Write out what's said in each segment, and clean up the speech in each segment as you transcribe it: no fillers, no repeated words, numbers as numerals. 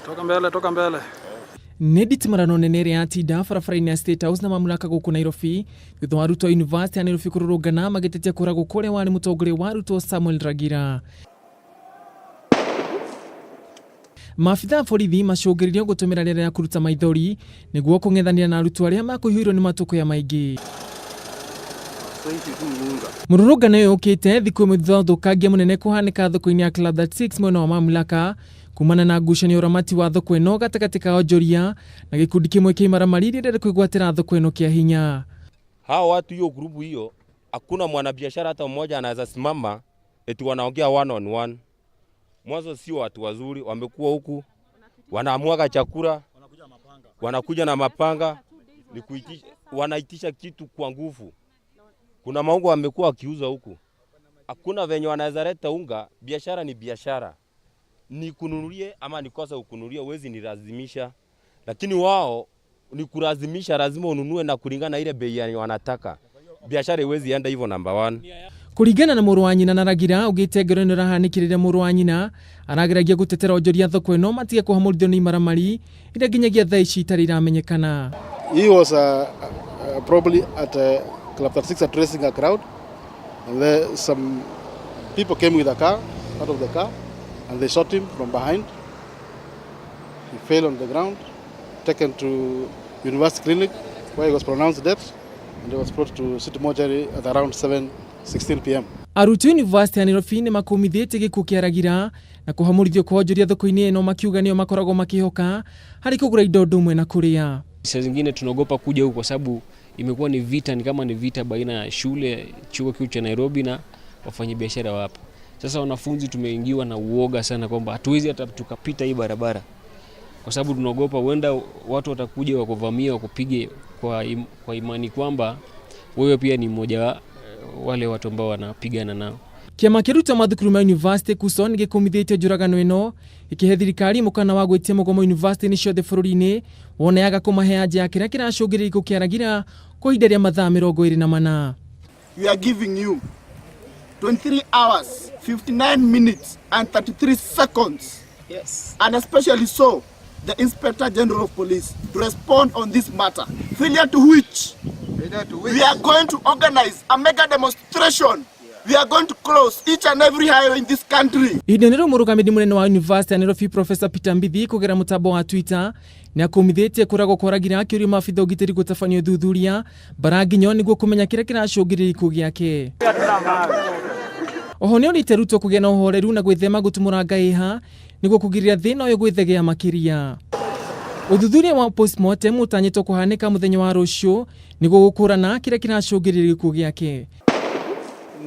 Toka mbele, toka mbele. Nĩ nditimũrano nene ĩrĩa yatinda barabara-inĩ ya State House na mamlaka gũkũ Nairobi thutha wa arutwo a University ya Nairobi kũrũrũngana magĩtetia kũragwo kwa ũrĩa warĩ mũtongoria wa arutwo Samuel Ragira. Maabitha a borithi macũngĩrĩirio gũtũmĩra rĩera rĩa kũruta maithori nĩguo kũng'ethanĩra na arutwo arĩa makũihũirwo nĩ matũkũya maingĩ. Mũrũrũngano ũyũ ũkĩte thikũ ĩmwe thutha wa ũthũkangia mũnene kũhanĩka thoko-inĩ ya Club 36 mwena wa mamlaka kumana na ngucanio ya ũramati wa thoko ĩno gatagatĩ ka onjoria na gĩkundi kĩmwe kĩa imaramari iria irenda kwĩgwatĩra thoko ĩno kĩa hinya. Hao watu hiyo grupu hiyo, hakuna mwanabiashara hata mmoja anaweza simama eti wanaongea one on one. Mwanzo sio watu wazuri, wamekuwa huku wanaamwaga chakula, wanakuja na mapanga, ni kuitisha, wanaitisha kitu kwa nguvu. Kuna maungo wamekuwa wakiuza huku, hakuna venye wanaweza leta unga. Biashara ni biashara, nikununulie ama nikosa ukununulie, huwezi nilazimisha, lakini wao ni kulazimisha, lazima ununue na kulingana na ile bei yenye wanataka. Biashara iwezi enda hivyo, number one. Kũringana na mũrũ wa nyina na Ragira augĩte ngero ĩno ĩrahanĩkire rĩrĩa mũrũ wa nyina arageragia gũtetera onjoria thoko ĩno matige kũhamũrithio nĩ imaramari iria nginyagia thaa ici itarĩ iramenyekana. He was probably at Club 36 addressing a crowd, and there some people came with a car, out of the car, and they shot him from behind. He fell on the ground, taken to University Clinic, where he was pronounced dead, and he was brought to City Mortuary at around 7:16 p.m. Arutwo University ya Nairobi nĩ makũmithĩtie gĩkuũ kĩa Ragira na kũhamũrithio kwa onjoria thoko-inĩ ĩno makiuga nĩo makoragwo makĩhoka harĩ kũgũra indo ũndũ ũmwe na kũrĩa. Saa zingine tunaogopa kuja huku kwa sababu imekuwa ni vita, ni kama ni vita baina ya shule, chuo kikuu cha Nairobi na wafanyabiashara wa hapa. Sasa wanafunzi tumeingiwa na uoga sana kwamba hatuwezi hata tukapita hii barabara kwa sababu tunaogopa huenda watu watakuja wakuvamia wakupige kwa imani kwamba wewe pia ni mmoja wa wale watu ambao wanapigana nao. Kĩama kĩa arutwo mathukuru ma university KUSO nĩ gĩkũmithĩtie njũragano ĩno ĩkĩhe thirikari mũkana wa gwĩtia mũgomo university-inĩ ciothe bũrũri-inĩ wona yaga kũmahe anja ya kĩrĩa kĩracũngĩrĩria gĩkuũ kĩa Ragira kwa ihinda rĩa mathaa 24. We are giving you 23 hours, 59 minutes, and 33 seconds. Yes. And especially so, the Inspector General of Police to respond on this matter. Failure to which, we are going to organize a mega demonstration. We are going to close each and every highway in this country. Ihinda-inĩ rĩu mũrũgamĩrĩri mũnene wa University ya Nairobi Professor Peter Mbithi kũgerera mũtambo wa Twitter nĩ akũmithĩtie kũragwo kwa Ragira akĩũria maabitha ũgitĩri gũtabania ũthuthuria mbara nginyo nĩguo kũmenya kĩrĩa kĩracũngĩrĩria gĩkuũ gĩake. Oho nĩorĩte Ruto kũgĩa na ũhoreru na gwĩthema gũtumũra ngaĩha nĩguo kũgirĩrĩria thĩna ũyũ gwĩthegea makĩria. Ũthuthuria wa postmortem ũtanyĩtwo kũhanĩka mũthenya wa rũciũ nĩguo gũkũrana kĩrĩa kĩracũngĩrĩria gĩkuũ gĩake.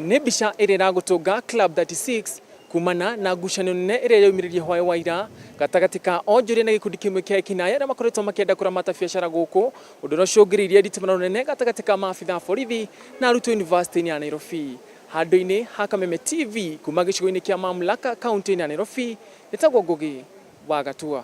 Nĩ mbica ĩrĩa ĩragũtũnga Club 36 kumana na ngucanio nene ĩrĩa yaumĩrĩrie hwaĩ wa ira gatagatĩ ka onjoria na gĩkundi kĩmwe kĩa ekinaĩ arĩa makoretwo makĩenda kũramata biacara gũkũ, ũndũ ũrĩa ũcũngĩrĩirie nditimũrano nene gatagatĩ ka maabitha a borithi na arutwo university-inĩ ya Nairobi. Handũ-inĩ ha Kameme TV kuma gĩcigo-inĩ kĩa Mamlaka kaunti-inĩ ya Nairobi, nĩtagwo Ngugi wa Gatua.